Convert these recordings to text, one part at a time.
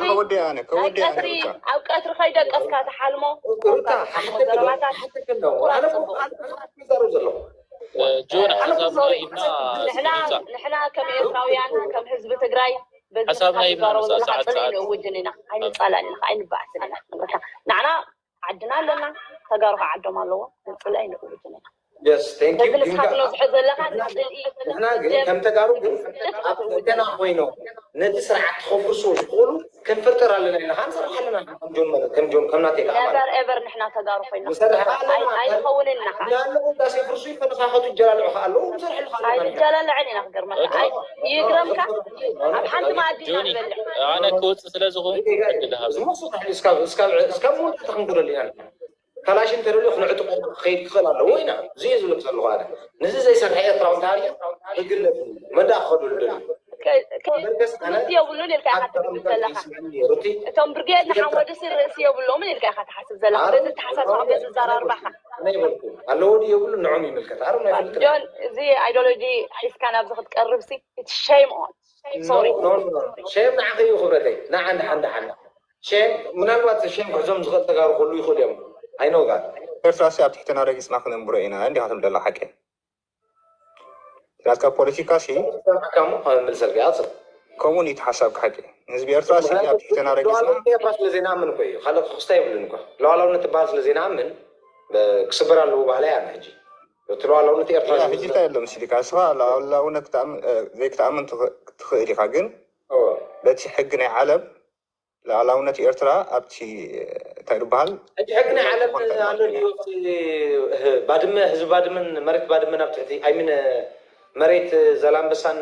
ከወዲ ኣነ ከወዲ ኣነ ሩታ ኣብ ቀትሪ ከይደቀስካ ትሓልሞ ሩታ ሓተክ ዘረባታት ሓተክ ነው ኣነ እኮ ኣነ እኮ ዛረብ ዘለኹ ጆን ሓሳብና ሂብና ንሕና ንሕና ከም ኤርትራውያን ከም ህዝቢ ትግራይ በዚ ሓሳብና ንስኻ ሂብና ትዛረቦ ንሳ ዘለኻ ሰዓት ጽልኢ ሰዓት ንእውጅን ኢና ኣይንጻላን ኢና ኣይንበኣስን ኢና ንብረታ ንዓና ዓድና ኣለና ተጋሩ ከዓ ዓዶም ኣለዎ ንጽልኢ ኣይንእውጅን ኢና Yes, thank you. በዚ ንስኻ ግን ከ- ትነዝሖ ዘለኻ ንሕና ግን ከም ተጋሩ ግን ኣብ ገና ኮይኖም ነቲ ስርዓት ክፍርሱ ዝኽእሉ ክንፈጥር ኣለና ኢና። ክንሰርሕ ኣለና ኢና። ከም ጆን መ- ከም ጆን ከም ናተይ ከዓ ማለት never ever ንሕና ተጋሩ ኮይና ንሰርሕ ኣለና። ኣይንኸውንን ኢና ከዓ እናለዉ እንዳስ የፍርሱ ይፈነኻኸቱ ይጀላለዑ ከዓ ኣለዉ። ንሰርሕ ኣለና። ኣይንጃላለዕን ኢና ክገርመካ ኣይ ይግረምካ ኣብ ሓንቲ መኣዲ ኢና ጆኒ ንበልዕ ኣነ ክወፅእ ስለ ዝኾንኩ ዕድል ሃብ እዚ መሱ እስካብ እስካብ እስካብ መወዳእታ ክንጎደል ኢና። ካላሽ እንተደልዩ ክነዕጥቆ ክኸይድ ክኽእል ኣለዎ ኢና። እዚ እየ ዝብለክ ዘለኹ ኣነ። ነዚ ዘይሰርሐ ኤርትራዊ እንተሃልዩ ክግለፍ እዩ። መዳ ክኸዱ ዝደልዩ። ክምልስ የብሉን ኢልካ ኢኻ ትብል ዘለኻ ሩቲ እቶም ብርጌድ ንሓመዱ ሲ ርእሲ የብሎምን ኢልካ ኢኻ ትሓስብ ዘለኻ በዚ ተሓሳስባ በዚ ዘራርባኻ ኣነ ይበልኩ ኣለዎ ድዩ የብሉ ንዖም ይምልከት ኣረ ናይ ፍልጥ ጆን እዚ ኣይዲዮሎጂ ሒዝካ ናብዚ ክትቀርብ ሲ shame on sorry ሸም ንዓኸ እዩ ክብረተይ ንዓ እንድሓ እንድሓ እንድሓ ሸም ምናልባት ሸም ክሕዞም ዝኽእል ተጋሩ ክህሉ ይኽእሉ እዮም ኣይነውጋት ኤርትራ ሲ ኣብ ትሕትና ረጊፅና ክነንብሮ ኢና እንዲኻ ትብል ዘላ ሓቂ ናትካ ፖለቲካ ሲ ሰምዕካ እሞ ከምልሰልካ ይኣፅል ከምኡ እዩ ሓሳብካ ሓቂ ህዝቢ ኤርትራ ሲ ኣብ ትሕትና ረጊፅና ሉዓላውነት ኤርትራ ስለ ዘይንኣምን እኮ እዩ ካልእ ክስታ የብልን እኮ ሉዓላውነት ትበሃል ስለ ዘይንኣምን ክስበር ኣለዎ ባህላ እያ ሕጂ እቲ ሉዓላውነት ኤርትራ ያ ሕጂ እንታይ ኣሎ ምስሊካ ንስኻ ሉዓላውነት ክትኣምን- እ፣ ዘይክትኣምን ትኽ- ትኽእል ኢኻ ግን እዎ። በቲ ሕጊ ናይ ዓለም ሉዓላውነት ኤርትራ ኣብቲ እንታይ ዝበሃል ሕጂ ሕጊ ናይ ዓለም ኣሎ ድዩ እቲ ባድመ ህዝቢ ባድመን መሬት ባድመን ኣብ ትሕቲ ኣይምን መሬት ዘላንበሳን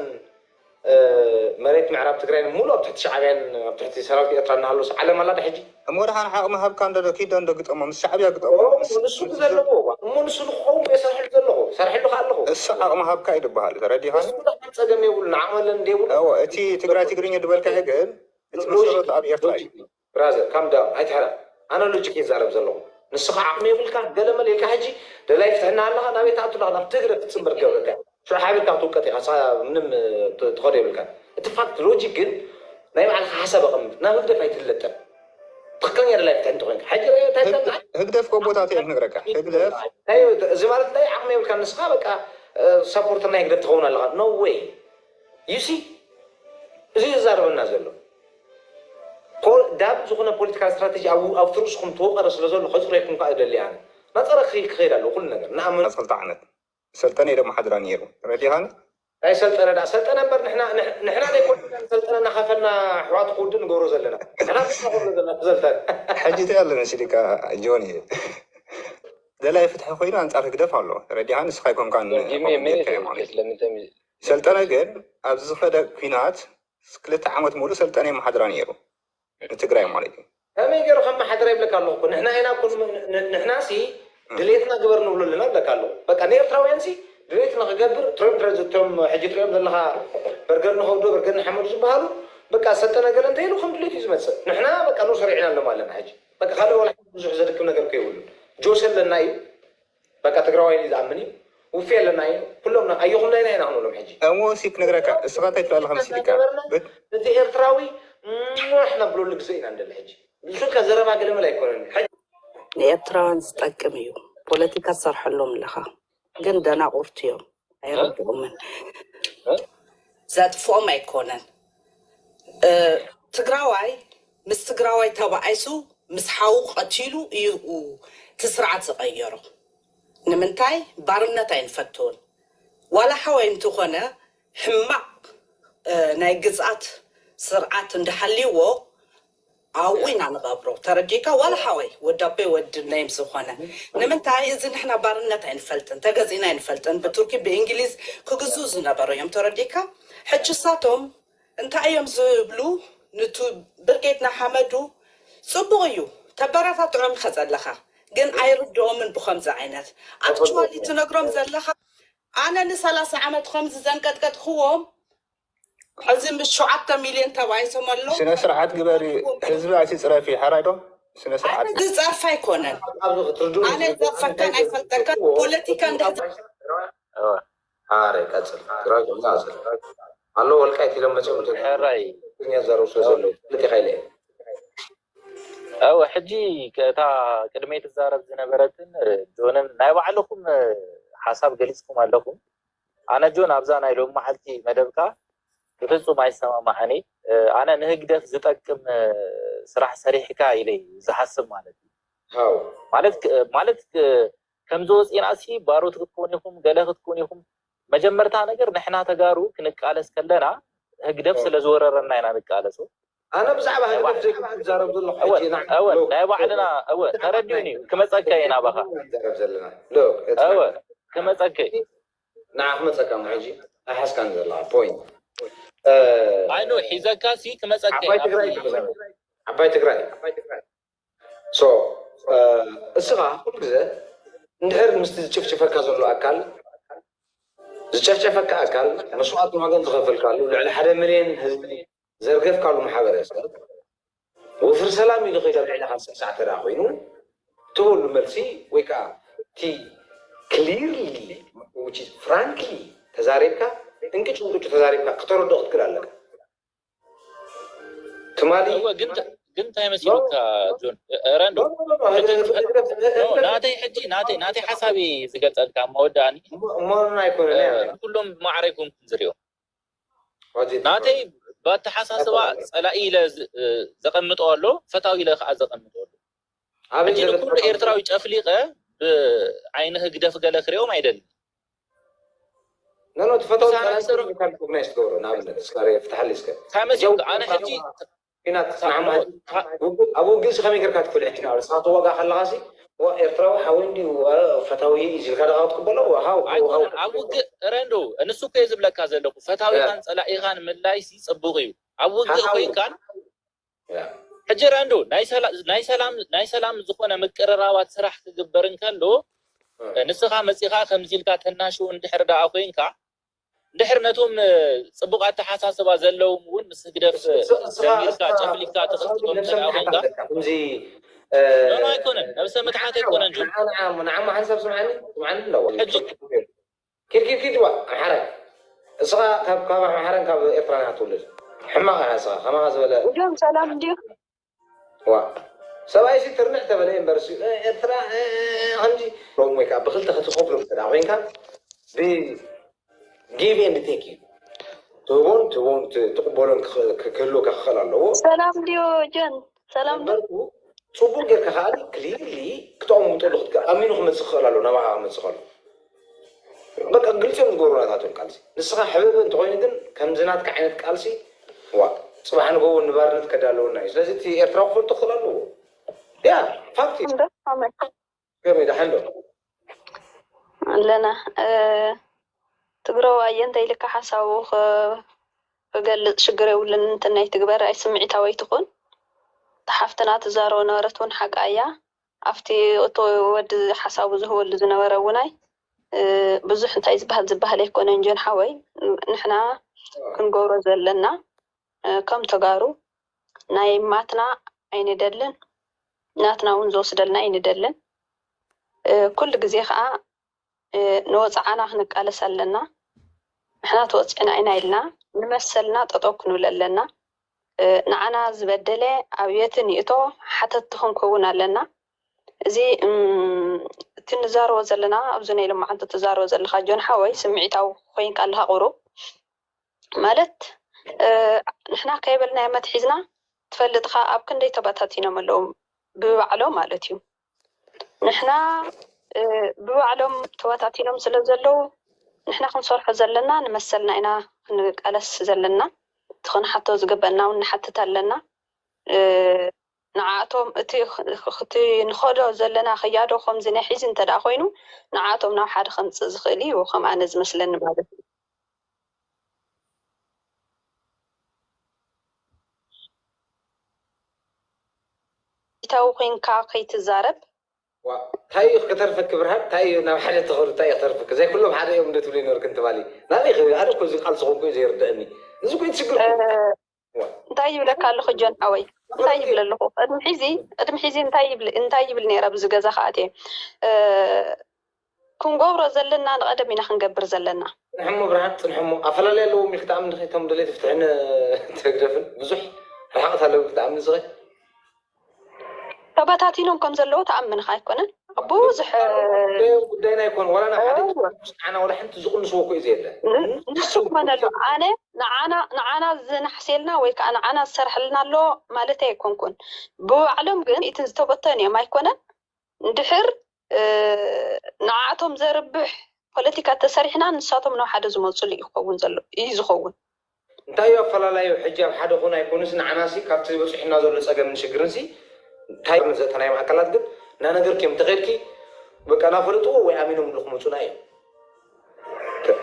መሬት ምዕራብ ትግራይን ሙሉ ኣብ ትሕቲ ሻዕብያን ኣብ ትሕቲ ሰራዊት ኤርትራ እናሃለወስ ዓለም ኣላ ዶ ሕጂ እሞ ደሓን ዓቕሚ ሃብካ እንዶ ኪዶ እንዶ ግጠሞ ምስ ሻዕብያ ግጠሞ ንሱ ዘለዎ እሞ ንሱ ንክኸውን እየ ሰርሐሉ ዘለኹ ሰርሐሉ ከ ኣለኹ እሱ ዓቕሚ ሃብካ እዩ ዝበሃል ተረዲኻኒ ንሱ ደሓን ፀገም የብሉን ዓቕሚ ኣለኒ እንደ የብሉ እዎ እቲ ትግራይ ትግርኛ ዝበልካዮ ግን እቲ መሰረቱ ኣብ ኤርትራ እዩ ብራዘር ካም ዳውን ኣይትሕረቕ ኣነ ሎጂክ ይዛረብ ዘለኹ ንስኻ ዓቕሚ የብልካ ገለመለ ኢልካ ሕጂ ደላይ ፍትሕና ኣለኻ ናበይ ትኣቱ ኣለኻ ናብ ትግረ ክትፅምበር ገብረካ ሽዑ ሓቢርካ ክትውቀጥ ኢኻ ንስኻ ምንም ትኸዶ የብልካ እቲ ፋክት ሎጂክ ግን ናይ ባዕልኻ ሓሳብ ኣቐምጥ ናብ ህግደፍ ኣይትለጠን ትኽክለኛ ደላይ ፍትሒ እንተኾይንካ ሕጂ እንታይ ህግደፍ ኮቦታት እዮም ንግረካ ህግደፍ እዚ ማለት እንታይ ዓቕሚ የብልካ ንስኻ በቃ ሳፖርተር ናይ ህግደፍ ትኸውን ኣለኻ no way you see እዚ ዝዛረበና ዘሎ ዳብ ዝኾነ ፖለቲካል ስትራተጂ ኣብቲ ርእስኹም ተወቀረ ስለ ዘሎ ከፅረኩም ከዓ እደሊ ኣነ ናፀረ ክኸይድ ኣለዎ ኩሉ ነገር ንኣመኑ ክልተ ዓመት ሰልጠነ ኢለ መሓድራ ነይሩ ረዲኻኒ ናይ ሰልጠነ ዳ ሰልጠነ እምበር ንሕና ዘይኮና ሰልጠነ እናኸፈልና ኣሕዋት ክውድ ንገብሮ ዘለና ንሕና ክሰብሎ ዘለና ብዘልጠነ ሕጂ እንታይ ኣሎ መሲልካ ጆኒ ደላይ ፍትሒ ኮይኑ ኣንፃር ህግደፍ ኣሎ ረዲኻ ንስኻ ይኮንካን ሰልጠነ ግን ኣብዚ ዝኸደ ኩናት ክልተ ዓመት ሙሉእ ሰልጠነ መሓድራ ነይሩ ንትግራይ ማለት እዩ ከመይ ገይሩ ከም መሓድራ ይብለካ ኣለኹ እኮ ንሕና ኢና እኮ ንሕና ሲ ድሌትና ግበር ንብሎ ኣለና ይብለካ ኣለኹ በቃ ንኤርትራውያን ሲ ድሌትና ክገብር ትሮም ትረዝቶም ሕጂ ትሪኦም ዘለኻ በርገር ንኸብዶ በርገር ንሓመዱ ዝበሃሉ በቃ ሰልጠነ ገለ እንተ ኢሉ ከም ድሌት እዩ ዝመፅእ ንሕና በቃ ንኡ ሰሪዕና ኣለማ ኣለና ሕጂ በቃ ካልእ ወላ ብዙሕ ዘድክም ነገር እኮ የብሉን ጆስ ኣለና እዩ በቃ ትግራዋይ እዩ ዝኣምን እዩ ውፌ ኣለና እዩ ኩሎም ኣየኹም ናይና ኢና ክንብሎም ሕጂ እሞ ሲ ክነግረካ እስኻ እንታይ ትብላለኻ መሲልካ ነቲ ኤርትራዊ ሕ ነብለሉ ግዜ ኢና እንደለ ሕጂ ንሱልካ ዘረባ ገለመል ኣይኮነን ሕጂ ንኤርትራውያን ዝጠቅም እዩ። ፖለቲካ ትሰርሐሎም ኣለኻ፣ ግን ደናቁርቲ እዮም፣ ኣይረድኦምን። ዘጥፍኦም ኣይኮነን። እ፣ ትግራዋይ ምስ ትግራዋይ ተባኢሱ ምስ ሓዉ ቀቲሉ እዩ እቲ ስርዓት ዝቀየሮ። ንምንታይ ባርነት ኣይንፈትውን። ዋላ ሓወይ እንተኾነ ሕማቅ እ፣ ናይ ግዝኣት ስርዓት እንዳሃልይዎ ኣብኡ ኢና ንቐብሮ። ተረዲእካ? ዋላ ሓወይ ወዲ ኣቦይ ወዲ ነይም ዝኾነ ንምንታይ እዚ ንሕና ባርነት ኣይንፈልጥን፣ ተገዚእና ኣይንፈልጥን። ብቱርኪ ብእንግሊዝ ክግዝኡ ዝነበሩ እዮም። ተረዲእካ? ሕጂ እሳቶም እንታይ እዮም ዝብሉ? ንቱ ብርጌድ ንሓመዱ ጽቡቕ እዩ፣ ተበረታትዖም ኢኻ ዘለኻ፣ ግን ኣይርድኦምን ብኸምዚ ዓይነት ኣክቹዋሊ ትነግሮም ዘለኻ። ኣነ ንሰላሳ ዓመት ከምዚ ዘንቀጥቀጥክዎም ሕዚ ምስ ሸውዓተ ሚልዮን ተባኢሶም ኣሎ። ስነ ስርዓት ግበሪ ህዝቢ ኣይትፅረፊ ሓራይ ዶ ስነ ስርዓት ዝፀርፍ ኣይኮነን። ኣነ ዘርፈካን ኣይፈልጠካን ፖለቲካ እንድሕር ኣረ ቀፅል ትግራይ ዞም ዝኣፅል ኣሎ ወልቃይት ኢሎም መፅኦም ሕራይ ትግርኛ ዘረው ስለ ዘለዉ ፍልጥ ኢኻ ኢለ እየ እወ፣ ሕጂ እታ ቅድመይ ትዛረብ ዝነበረትን ጆንን ናይ ባዕልኹም ሓሳብ ገሊጽኩም ኣለኹም። ኣነ ጆን ኣብዛ ናይ ሎም መዓልቲ መደብካ ብፍጹም ኣይሰማማዕን። ኣነ ንህግደፍ ዝጠቅም ስራሕ ሰሪሕካ ኢለ ዝሓስብ ማለት እዩ። ሃው ማለት ማለት ከምዚ ወፂና ሲ ባሮት ክትኮኑ ኢኹም፣ ገለ ክትኮኑ ኢኹም። መጀመርታ ነገር ንሕና ተጋሩ ክንቃለስ ከለና ህግደፍ ስለ ዝወረረና ኢና ንቃለሶ። ኣነ ብዛዕባ ህግደፍ ዘይኮንኩ ዝዛረብ ዘለኹ ሕጂ። እወ ናይ ባዕልና እወ ተረዲኡኒ እዩ። ክመፀካ እየ ናባኻ። ንዛረብ ዘለና ሎ እወ ክመፀካ እየ። ንዓ ክመፀካ እሞ ሕጂ ኣይሓዝካን ዘለኻ ፖይንት። ኣይኖ ሒዘካ ሲ ክመፀካ ዓባይ እየ። ትግራይ ኣብቲ ትብለና። ዓባይ ትግራይ። ሶ እስኻ ኩሉ ግዜ እንድሕር ምስቲ ዝጭፍጭፈካ ዘሎ ኣካል ዝጨፍጨፈካ ኣካል መስዋእትን ዋጋን ዝኸፈልካሉ ልዕሊ ሓደ ሚልዮን ህዝቢ ዘርገፍካሉ ማሕበረሰብ ወፍሪ ሰላም ኢሉ ከይዳ ልዕሊ ሓምሳ ሳዕ ተዳ ኮይኑ ትበሉ መልሲ ወይ ከዓ እቲ ክሊርሊ ፍራንክሊ ተዛሪብካ እንቅጭ እንቅጩ ተዛሪብካ ክተረድኦ ክትክእል ኣለካ። ትማሊ እወ ግን ተ- ግን እንታይ መሲሉካ ጆን ረንዶ? ኖ፣ ናተይ ሕጂ ናተይ ናተይ ሓሳብ እየ ዝገልፀልካ መወዳእኒ። እሞና ኣይኮነን እያ ኩሎም ብማዕረ ኣይኮንኩን ዝሪኦ። ዋጅ ናተይ በኣተሓሳስባ ፀላኢ ኢለ ዝ- ዘቐምጦ ኣሎ፣ ፈታዊ ኢለ ከዓ ዘቐምጦ ኣሎ። ኣበይ ሕጂ ዘሎ ንኩሉ ኤርትራዊ ጨፍሊቐ ብዓይኒ ህግደፍ ገለ ክሪኦም ኣይደልን። ኖ ኖ ትፈተው ምሳና ጸላኢ ዝሰርሑ- ሪኮግናይዝ ትገብሮ ንኣብነት እስካ ርእ ፍትሓሊ እስከ እንታይ መሲልካ ኣነ ሕጂ ፊናት ንዓማ ኣብ ውግእሲ ከመይ ጌርካ ትፈልጥ ና ንስኻ ትዋጋ ከለኻ ሲ ዋ ኤርትራዊ ሓወይ እንዲዩ ዋ ፈታዊ እዩ ኢልካ ደኻ ክትቅበሎ ሃው ሃው ሃው ኣይኮነን ኣብ ውግእ ረንዶ ንሱ እኮ እየ ዝብለካ ዘለኹ ፈታዊኻን ፀላኢኻን ምላይ ሲ ፅቡቅ እዩ ኣብ ውግእ ሓሓው። ኮይንካን ያ። ሕጂ ረንዶ ናይ ሰላ- ናይ ሰላም ናይ ሰላም ዝኾነ ምቅርራባት ስራሕ ክግበር እንከሎ ንስኻ መፂኻ ከምዚ ኢልካ ተናሽው እንድሕር ደኣ ኮይንካ እንድሕር ነቶም እ፣ ፅቡቅ ኣተሓሳስባ ዘለዎም እውን ምስ ህግደፍ እ፣ እስ- እስኻ- ደሚርካ እስኻ- ጨፍሊካ እስኻ ትኽትሎም ነብሰ ተደኣ ምትሓት ኮይንካ ኣለካ። ከምዚ ኖ ኖ ኣይኮነን ነብሰ ምትሓት ኣይኮነን ጆን ንዓ- ንዓ- ንዓማ ሓንሳብ ስምዓኒ ስምዓኒ ኣለዎ ሕጂ ኪድ ኪድ ኪድ ዋ ኣምሓራይ እስኻ ካብ ካብ ኣምሓራን ካብ ኤርትራን ኢኻ ትውልድ ሕማቕ ኢኻ እስኻ ከማኻ ዝበለ ጆን ሰላም እንዲዩ ዋ ሰብኣይ ሲ ትርንዕ ተበለ እምበር ሲ ኤርትራ ከምዚ ሎም ወይ ከዓ ብክልተ ክትኸፍሎም ተዳ ኮይንካ ብ give and take እዩ ትህቦን ትህቦን ትቕበሎን ክኸ- ክህልወካ ክኽእል ኣለዎ ሰላም እንዲዩ ጆን ሰላም እንዲዩ ነበርኩ ጽቡቅ ጌርካ ከዓ ክሊርሊ ክተቐምጠሉ ክትክእል ኣሚኑ ክመፅእ ክኽእል ኣለዎ ናባኻ ክመፅእ ከሎ በቃ ግልፂ እዮም ዝገብሩ ናታቶም ቃልሲ ንስኻ ሕበበ እንተኮይኑ ግን ከምዚ ናትካ ዓይነት ቃልሲ ዋ ፅባሕ ንጎቦ ንባርነት ከዳለወና እዩ ስለዚ እቲ ኤርትራዊ ክፈልጦ ክኽእል ኣለዎ ያ ፋክት እዩ እንዶ ከመይ ከመይ ደሓን ዶ ኣለና እ፣ ትግረዋይ እንተ ኢልካ ሓሳቡ ክ- ክገልፅ ሽግር የብሉን እንትን ናይ ትግበር ኣይ ስምዒታዊ ኣይትኹን እታ ሓፍትና ትዛረቦ ነበረት እውን ሓቃ እያ ኣብቲ እቲ ወዲ ሓሳቡ ዝህበሉ ዝነበረ እውናይ እ፣ ብዙሕ እንታይ ዝበሃል ዝበሃል ኣይኮነን ጆን ሓወይ ንሕና ክንገብሮ ዘለና እ፣ ከም ተጋሩ ናይ ማትና ኣይንደልን ናትና እውን ዝወስደልና ኣይንደልን እ፣ ኩሉ ግዜ ከዓ እ፣ ንወፅዓና ክንቃለስ ኣለና ንሕና ተወፂዕና ኢና ኢልና ንመሰልና ጠጠው ክንብል ኣለና እ፣ ንዓና ዝበደለ ኣብ የትን ይእቶ ሓተቲ ክንከውን ኣለና እዚ እም፣ እቲ ንዛረቦ ዘለና ኣብዚ ናይ ሎማዓንቲ ትዛረቦ ዘለካ ጆን ሓወይ ስምዒታዊ ኮይንካ ኣለካ ቁሩብ ማለት እ፣ ንሕና ከይበልናዮ መትሒዝና ትፈልጥካ ኣብ ክንደይ ተበታቲኖም ኣለዉ ብባዕሎም ማለት እዩ ንሕና እ፣ ብባዕሎም ተበታቲኖም ስለ ዘለዉ ንሕና ክንሰርሖ ዘለና ንመሰልና ኢና ክንቃለስ ዘለና እቲ ክንሓቶ ዝግበአና እውን ንሓትት ኣለና እ፣ ንዓኣቶም እቲ እቲ ንኸዶ ዘለና ክያዶ ከምዚ ናይ ሕዚ እንተ ደኣ ኮይኑ ንዓኣቶም ናብ ሓደ ከምፅእ ዝኽእል እዩ ከም ኣነ ዝመስለኒ ማለት እዩ ኢታዊ ኮይንካ ከይትዛረብ እንታይ እዩ ከተርፈኪ ብርሃን እንታይ እዩ ናብ ሓደ ተኸዱ እንታይ እዩ ከተርፈኪ ዘይ ኩሎም ሓደ እዮም እንደ ትብሉ ይነበርክ እንትባሊ ናበይ ክብል ኣነ እኮ እዚ ቃል ዝኾንኩ እዩ ዘይርድአኒ እዚ እኮ እዩ ችግር እንታይ ይብለካ ኣለኹ ጆን ሓወይ እንታይ ይብል ኣለኹ ቅድሚ ሕዚ ቅድሚ ሕዚ እንታይ ይብል እንታይ ይብል ነይረ ኣብዚ ገዛ ከኣትየ ክንገብሮ ዘለና ንቐደም ኢና ክንገብር ዘለና ፅንሕሞ ብርሃን ፅንሕሞ ኣፈላለይ ኣለዎም ኢልክ ተኣምን ዲኺ እቶም ደለይቲ ፍትሕን ተግደፍን ብዙሕ ርሓቕት ኣለዉ ኢልክ ተኣምን ዝኸ ተበታቲኖም ከም ዘለዉ ተኣምንኻ ኣይኮነን። ኣብ ብዙሕ ጉዳይና ኣይኮነ ዋላ ናብ ሓደ ንዓና ዋላ ሓንቲ ዝቕንስዎ እኮ እዩ ዘየለ ንሱ ክመነሉ ኣነ ንዓና ንዓና ዝናሕሴልና ወይ ከዓ ንዓና ዝሰርሐልና ኣሎ ማለት ኣይኮንኩን። ብባዕሎም ግን ኢትን ዝተበተኑ እዮም ኣይኮነን። እንድሕር ንዓቶም ዘርብሕ ፖለቲካ ተሰሪሕና ንሳቶም ናብ ሓደ ዝመፅሉ እዩ ክኸውን ዘሎ እዩ ዝኸውን። እንታይ እዩ ኣፈላላዩ? ሕጂ ኣብ ሓደ ኹን ኣይኮኑስ ንዓናሲ ካብቲ ዝበፅሑና ዘሎ ፀገምን ሽግርንሲ እንታይ ዘተናይ ማእከላት ግን እናነገርክዮም እንተኸድኪ በቃ እናፈለጥዎ ወይ ኣሚኖም ክመፁና እዮም።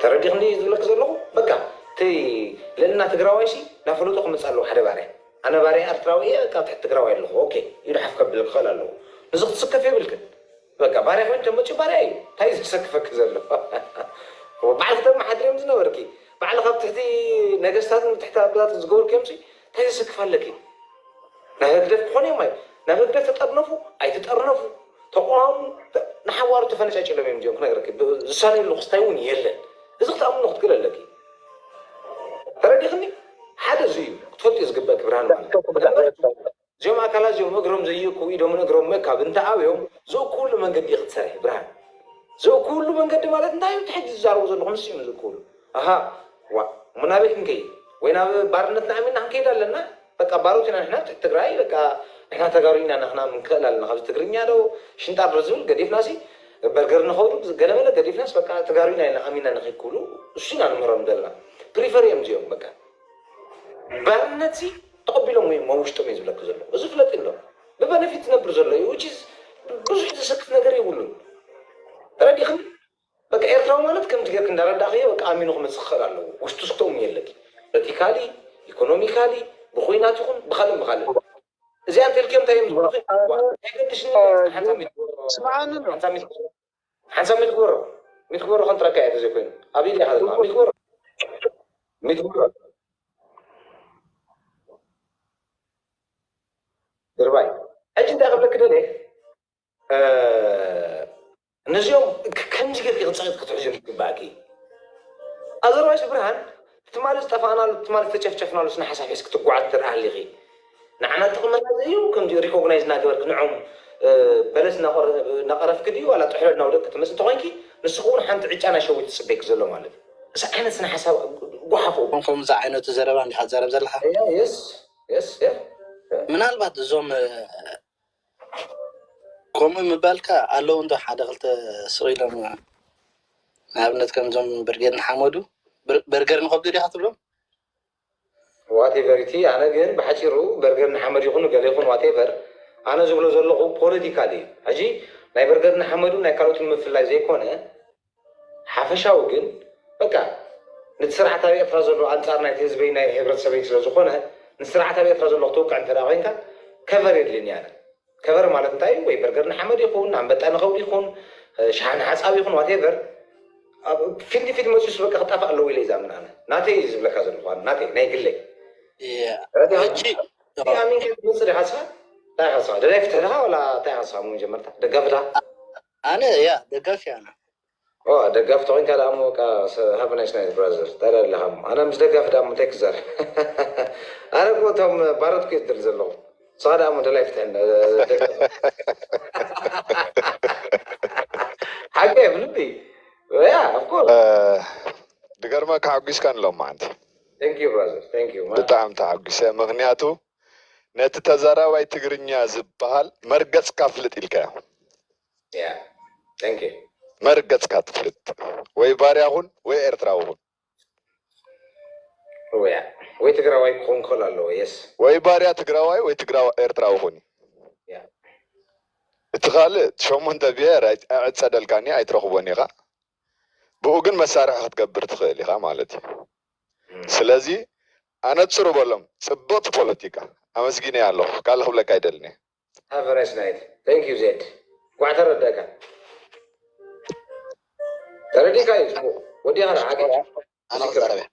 ተረዲኽኒ ዝብለክ ዘለኹ በቃ እቲ ልዕልና ትግራዋይሲ እናፈለጡ ክመፅ ኣለዎ ሓደ ባርያ ኣነ ባርያ ኤርትራዊ እየ በቃ ትሕቲ ትግራዋይ ኣለኹ ኦኬ ኢሉ ሓፍ ከብል ክኽእል ኣለዎ። ንዚ ክትስከፍ የብልክን በቃ ባርያ ኮይኑ ተመፅኡ ባርያ እዩ እንታይ ዘሰክፈክ ዘሎ ባዕልክ ተመሓድር እዮም ዝነበርኪ ባዕልካ ኣብ ትሕቲ ነገስታትን ትሕቲ ኣቦታት ዝገበርክዮም እንታይ ዘሰክፍ ኣለኪ ናብ ህግደፍ ክኾኑ እዮም ናይ ናብ ህግደፍ ተጠርነፉ ኣይትጠርነፉ ተቋሙ ንሓዋሩ ተፈነጫጭሎም እዮም እዚኦም ክነግረኪ ዝሳነየሉ ክስታይ እውን የለን እዚ ክትኣምኖ ክትክእል ኣለኪ ተረዲኽኒ ሓደ እዚ እዩ ክትፈልጡ እዩ ዝግበእኪ ብርሃን ማለት እዚኦም ኣካላት እዚኦም እግሮም ዘይእክቡ ኢዶምን እግሮም ምእካብ እንተ ኣብዮም ዝእክብሉ መንገዲ እዩ ክትሰርሒ ብርሃን ዝእክብሉ መንገዲ ማለት እንታይ እዩ ትሕጂ ዝዛረቡ ዘለኹም ንሱ እዮም ዝእክብሉ ኣሃ ዋ እሞ ናበይ ክንከይድ ወይ ናብ ባርነት ንኣሚንና ክንከይድ ኣለና በቃ ባሮት ኢና ንሕና ትሕቲ ትግራይ በቃ ንሕና ተጋሩ ኢና ንኽናምን ክንክእል ኣለና ካብዚ ትግርኛ ዶ ሽንጣር ዶ ዝብል ገዲፍናሲ በርገር ንኸውዱ ገለመለ ገዲፍናስ በቃ ተጋሩ ኢና ኢልና ኣሚንና ንኽይክብሉ እሱ ኢና ንምህሮም ዘለና ፕሪፈር እዮም እዚኦም በቃ ባርነት ሲ ተቐቢሎም ወይ ኣብ ውሽጦም እዩ ዝብለኪ ዘሎ እዚ ፍለጥ ኣሎ ብበነፊት ዝነብር ዘሎ እዩ which is ብዙሕ ዘሰክፍ ነገር የብሉን ተረዲኽኒ በቃ ኤርትራዊ ማለት ከምዚ ጌርክ እንዳረዳእኽዮ በቃ ኣሚኑ ክመፅእ ክኽእል ኣለዎ ውሽጡ ስክተውም የለኪ ፖለቲካሊ ኢኮኖሚካሊ ብኩናት ይኹን ብካልእ ብካልእ እዚኣ እንተልክዮም እንታይ እዮም ዝብሉኺ ኣይገድሽኒ ሓንሳብ ሚት ግበሮ ሓንሳብ ሚት ግበሮ ሓንሳብ ሚት ግበሮ ሚት ግበሮ ከንጥረካ እየ ተዘይኮይኑ ኣብ ኢድ ኢኻ ዘለና ሚት ግበሮ ሚት ግበሮ ድርባይ ሕጂ እንታይ ክብለክ ደልየ ነዚኦም ከምዚ ጌርኪ ክፀቂጥ ክትሕዞም ይግባእኪ ኣዘርባይስ ብርሃን ትማሊ ዝጠፋእናሉ ትማሊ ዝተጨፍጨፍናሉ ስነ ሓሳብ ሒዝኪ ትጓዓዝ ትርኢ ኣሊኺ ንዓና ጥቕምና ዘዩ ከምዚ ሪኮግናይዝ እናገበርክ ንዖም በለስ እናቐረፍክ ድዩ ዋላ ጥሕሎ እናውደቅክ ትመፅእ እንተኮይንኪ ንስኺ እውን ሓንቲ ዕጫ ናይ ሸዊት ትፅበይክ ዘሎ ማለት እዩ እዚ ዓይነት ስነ ሓሳብ ጓሓፎ ከምዚ ዓይነቱ ዘረባ እንዲኻ ትዛረብ ዘለኻ የስ የስ ምናልባት እዞም ከምኡ ምባልካ ኣለዉ እንዶ ሓደ ክልተ ስቕ ኢሎም ንኣብነት ከምዞም ብርጌድ ንሓመዱ በርገር ንኸብዱ ዲኻ ትብሎም ዋቴቨር እቲ ኣነ ግን ብሓፂሩ በርገር ንሓመድ ይኹን ገለ ይኹን ዋቴቨር ኣነ ዝብሎ ዘለኹ ፖለቲካል እዩ ሕጂ ናይ በርገር ንሓመዱ ናይ ካልኦትን ምፍላይ ዘይኮነ ሓፈሻዊ ግን በቃ ነቲ ስርዓት ኣብ ኤርትራ ዘሎ ኣንፃር ናይቲ ህዝበይ ናይ ሕብረተሰበይ ስለ ዝኾነ ንስርዓት ኣብ ኤርትራ ዘሎ ክትውቅዕ እንተ ኮይንካ ከቨር የድልኒ ኣነ ከቨር ማለት እንታይ ወይ በርገር ንሓመድ ይኹን ኣንበጣ ንኸብዲ ይኹን ሻሃ ንሓፃብ ይኹን ዋቴቨር ፊት ንፊት መፅዩስ በቃ ክጣፋእ ኣለዎ ኢለ ይዛምን ኣነ ናተይ እዩ ዝብለካ ዘለኹ ኣነ ናተይ ናይ ግለይ ሕጂ ኣሚንካ ትመፅእ ዲኻ ስኻ እንታይ ኢኻ ስኻ ደላይ ፍትሒ ዲኻ ወላ እንታይ ኢኻ ስኻ መጀመርታ ደጋፊ ዲኻ ኣነ ያ ደጋፊ ኣነ ደጋፊ ተኮይንካ ደኣ እሞ በቃ have a nice night brother ታዲያ ኣለኻ እሞ ኣነ ምስ ደጋፊ ደኣ እሞ እንታይ ክዛረብ ኣነ እኮ እቶም ባሮት እኮ ዝደሊ ዘለኹ ንስኻ ደኣ እሞ ደላይ ፍትሒ ሓቂ ብልቢ yeah of course ድገርመካ ሓጒስካ ንሎም መዓንቲ thank you brother thank you man ብጣዕሚ ተሓጒሰ ምክንያቱ ነቲ ተዛራባይ ትግርኛ ዝበሃል መርገፅካ ፍልጥ ኢልካዮ yeah thank you መርገፅካ ትፍልጥ ወይ ባርያ ኩን ወይ ኤርትራዊ ኩን yeah ወይ ትግራዋይ ክኾን ክኽእል ኣለዎ yes ወይ ባርያ ትግራዋይ ወይ ትግራዋ ኤርትራዊ ኩን እዩ yeah እቲ ካልእ ሸሞንተ ብሄር ኣይ- ኣይዕፀደልካን እዩ ኣይትረኽቦን ኢኻ ብኡ ግን መሳርሒ ክትገብር ትኽእል ኢኻ ማለት እዩ ስለዚ ኣነፅሩ በሎም ፅብቕቲ ፖለቲካ ኣመስጊነ ኣለኹ ካልእ ክብለካ ኣይደልን እየ have a nice night thank you ዜድ ጓዕ ተረዳእካ ተረዲእካ እዩ ፅቡቅ ወዲኻ ሓቂ ኣነ ክዛረብ እየ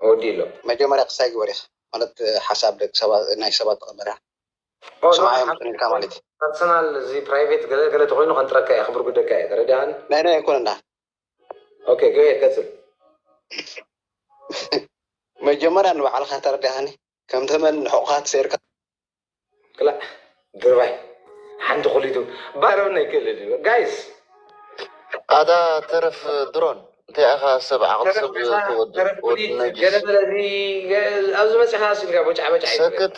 ወዲ ኣሎ መጀመርያ ክሳይ ግበር ኢኻ ማለት ሓሳብ ደቂ ሰባት ናይ ሰባት ተቐበልያ ስማዮም ኢልካ ማለት እዩ ፐርሰናል እዚ ፕራይቬት ገለገለ ተኮይኑ ከንጥረካ እየ ክብር ጉደካ እየ ተረዲኣን ናይ ናይ ኣይኮነ እንዳ ኦኬ ገ ቀፅል መጀመርያ ንባዕልካ ተረዲኣኒ ከም ተመን ንሕቑኻ ትሰይርካ ክላእ ድርባይ ባረብና ይክእል እዩ ጋይስ። ኣታ ተረፍ ድሮን እንታይ ኢኻ ሰብ ዓቕሊ ሰብ ተወድእ ወዲ ነጅስ። ገለመለ ኣብዚ መፅኻ ስልካ ቦጫ በጫ ሰክት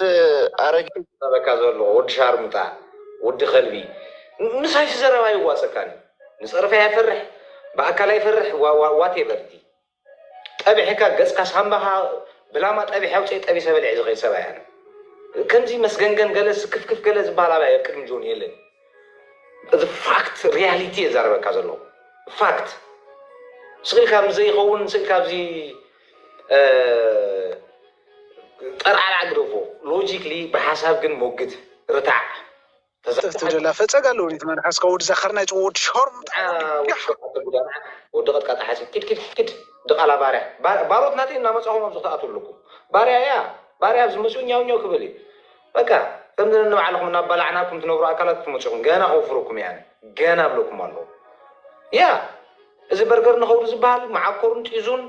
ኣረጊ በካ ዘሎ ወዲ ሻርሙጣ ወዲ ከልቢ ምሳይ ዘረባ ይዋፀካኒ። ንፀርፊ ኣይፈርሕ፣ ብኣካል ኣይፈርሕ፣ ዋቴቨር። ጠቢሕካ ገፅካ ሳምባኻ ብላማ ጠቢሕ ኣውፅእ ጠቢሰ በልዕ ዝኸይድ ሰብኣይ ኣነ። ከምዚ መስገንገን ገለ ስክፍክፍ ገለ ዝበሃል ኣባይ ኣብ ቅድሚ ጆን የለን። እዚ ፋክት ሪያሊቲ የዛረበካ ዘሎ ፋክት። ስኢልካ ምስ ዘይኸውን ስኢልካ ኣብዚ ጠርዓርዓ ግደፎ። ሎጂክሊ ብሓሳብ ግን ሞግት ርታዕ ተዘፍትፍ ደላ ፈፀግ ኣለዎ ኒት መን ሓስካ ወዲ ዛኸርና ይፅወ ወዲ ሾርም ወዲ ቀጥቃጣ ሓፂ ኪድ ኪድ ኪድ ድቓላ ባርያ ባሮት ናተይ እናመፃኹም ኣብዚ ክትኣትዉ ኣለኩም። ባርያ እያ ባርያ ኣብዚ መፅኡ ኛው ኛው ክብል እዩ። በቃ ከምዚ ንባዕልኹም እናባላዕናኩም ትነብሩ ኣካላት ትመፅኹም ገና ከውፍረኩም እያ ገና ብለኩም ኣለዎ። ያ እዚ በርገር ንኸውዲ ዝበሃል መዓኮሩን ጢዙን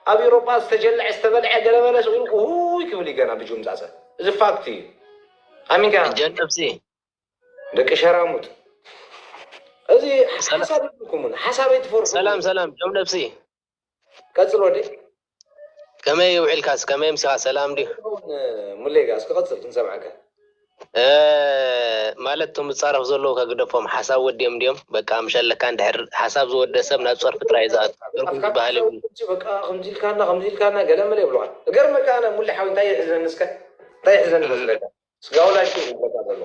ኣብ ኤሮጳ ዝተጀለዐ ዝተበልዐ ገለበለ ስኢሉ ውይ ክብል እዩ ገና ብጁም ፃፀ። እዚ ፋክት እዩ። ኣሚንካ ጀን ነብሲ ደቂ ሸራሙጥ እዚ ሓሳብ ይብልኩምን ሓሳብ ኣይትፈርሑ። ሰላም ሰላም ጆም ነብሲ ቀጽል ወዲ ከመይ ውዒልካስ ከመይ ምሲኻ ሰላም ድዩ ሙሌጋ እስኪ ቀጽል ክንሰምዓካ። እ፣ ማለት እቶም ዝጻረፉ ዘለዉ ከግደፎም ሓሳብ ወዲኦም ድዮም በቃ ምሸለካ እንድሕር ሓሳብ ዝወደ ሰብ ናብ ጸርፊ ጥራይ ዝኣቱ ጸርፊ ዝበሃል የብሉ በቃ ከምዚ ኢልካና ከምዚ ኢልካና ገለ መለ ይብሉካ። እገርመካ ኣነ ሙሌ ሓዊ እንታይ ይሕዝነኒ እስከ እንታይ ይሕዝነኒ መስለካ ስጋው ላይፍ እዩ ዝብለካ ዘሎ።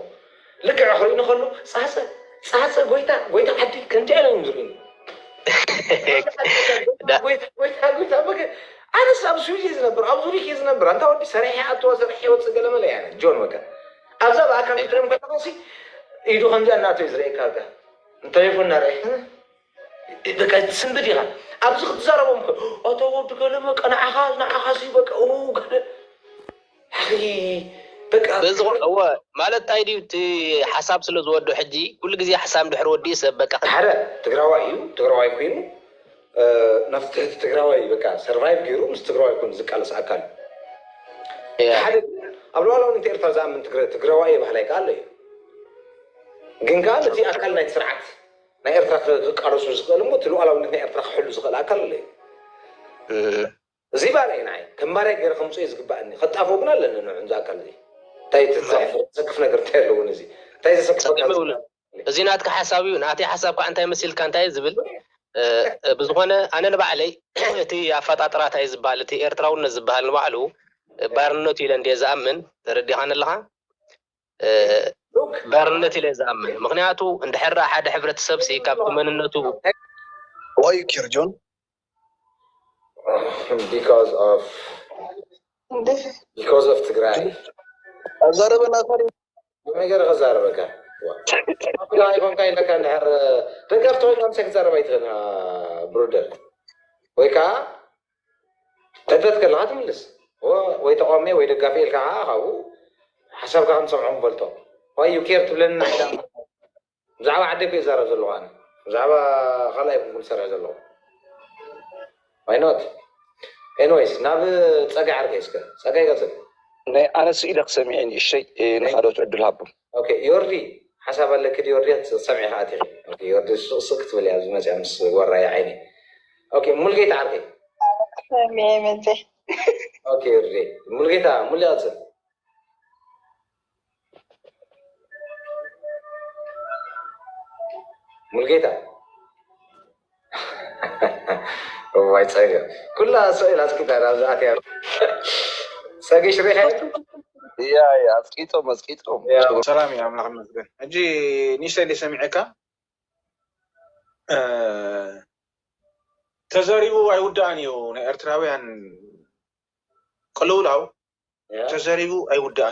ልክዕ ክርእዩ ንኸሉ ጻጸ ጻጸ ጎይታ ጎይታ ዓዲ ከምዚኣ እዮም ዝርእዩ። ጎይታ ጎይታ ጎይታ በቃ ኣነስ ኣብ ስዊዝ እየ ዝነብር ኣብ ዙሪክ እየ ዝነብር ኣንታ ወዲ ሰሪሐ ኣትዋ ሰሪሐ ወፅእ ገለ መለ እያ ጆን በቃ ኣብዛ ብኣካል ክትሪኦም ከለኻ ሲ ኢዱ ከምዚኣ እናቶ እዩ ዝርእየካ በቃ እንተሌፎን እናርአ በቃ ትስንብድ ኢኻ ኣብዚ ክትዛረቦም ከ ኣቶ ወዲ ገለ በቃ ንዓኻ ንዓኻ ሲ በቃ ኡ ገለ ኣኺ በቃ በዚ እወ ማለት እንታይ ድዩ እቲ ሓሳብ ስለ ዝወዶ ሕጂ ኩሉ ግዜ ሓሳብ ድሕሪ ወዲኡ ሰብ በቃ ሓደ ትግራዋይ እዩ ትግራዋይ ኮይኑ ናብቲ ትሕቲ ትግራዋይ በቃ ሰርቫይቭ ገይሩ ምስ ትግራዋይ ኮይኑ ዝቃለስ ኣካል እዩ ሓደ ኣብ ሉዓላውነት ኤርትራ ዝኣምን ትግራዋይ ባህላይ ከዓ ኣሎ እዩ ግን ከዓ ነቲ ኣካል ናይቲ ስርዓት ናይ ኤርትራ ክቃለሱ ዝኽእል እሞ እቲ ሉዓላውነት ናይ ኤርትራ ክሕሉ ዝኽእል ኣካል ኣሎ እዩ እዚ ባርያ እዩ ንዓይ ከም ባርያ ገይረ ከምፅኦ ዝግባኣኒ ከጣፎ ግን ኣለኒ ንዑ እዚ ኣካል እዚ እንታይ ትዘሕፍር ዘሰክፍ ነገር እንታይ ኣለዎ ነዚ እንታይ ዘሰክፈካ እዚ ናትካ ሓሳብ እዩ ናተይ ሓሳብ ከዓ እንታይ መሲልካ እንታይ ዝብል ብዝኾነ ኣነ ንባዕለይ እቲ ኣፈጣጥራታይ ዝበሃል እቲ ኤርትራውነት ዝበሃል ንባዕሉ ባርነቱ ኢለ እንድየ ዝኣምን ተረዲኻኒ ኣለኻ ባርነት ኢለ ዝኣምን ምክንያቱ እንድሕር ሓደ ሕብረተሰብ ሲ ካብቲ መንነቱ Why you care John? because of because of ትግራይ ኣዛረበና ካሪ ከመይ ገይረ ከዛረበካ ኣፍላ ኣይኮንካ ኢለካ እንድሕር ደጋፍቲ ኮይንካ ምሳይ ክትዛረብ ኣይትኽእል ብሩደር ወይ ከዓ ሕተት ከለካ ትምልስ ወይ ተቃዋሚ ወይ ደጋፊ ኢልካ ከዓ ካብኡ ሓሳብካ ክንሰምዖ ንፈልጦ ዋይ ዩ ኬር ትብለኒ ንዓይ ብዛዕባ ዓደይ እኮ ይዛረብ ዘለኹ ኣነ ብዛዕባ ካልኣይ ኩንኩም ዝሰርሕ ዘለኹ why not anyways ናብ ፀጋይ ዓርከይ እስከ ፀጋይ ቀፅል ናይ ኣነ ስኢለ ክሰሚዐ ንእሸይ ንካልኦት ዕድል ሃቦም okay ዮርዲ ሓሳብ ኣለኪ ዮርዲ ክትሰምዒ ከዓ ትኽእል okay ዮርዲ ሱቅሱቅ ክትብል እያ ኣብዚ መፅያ ምስ ወራይ ዓይኒ okay ሙልጌታ ዓርከይ ሰሚዐ መፅያ okay ዮርዲ ሙልጌታ ሙሉ ይቐፅል ሙልጌታ እዋይ ፀገም ኩላ ስእል ኣፅቂጣ ናብዚ ኣትያ ፀገሽ ሪኢኻ ያ ያ ኣፅቂጦም ኣፅቂጦም ያ። ሰላም እዩ ኣምላኽ ይመስገን። ሕጂ ንእሽተይ እንደ ሰሚዐካ እ፣ ተዘሪቡ ኣይውዳእን እዩ ናይ ኤርትራውያን ቅልውላው ተዘሪቡ ኣይውዳእን እዩ።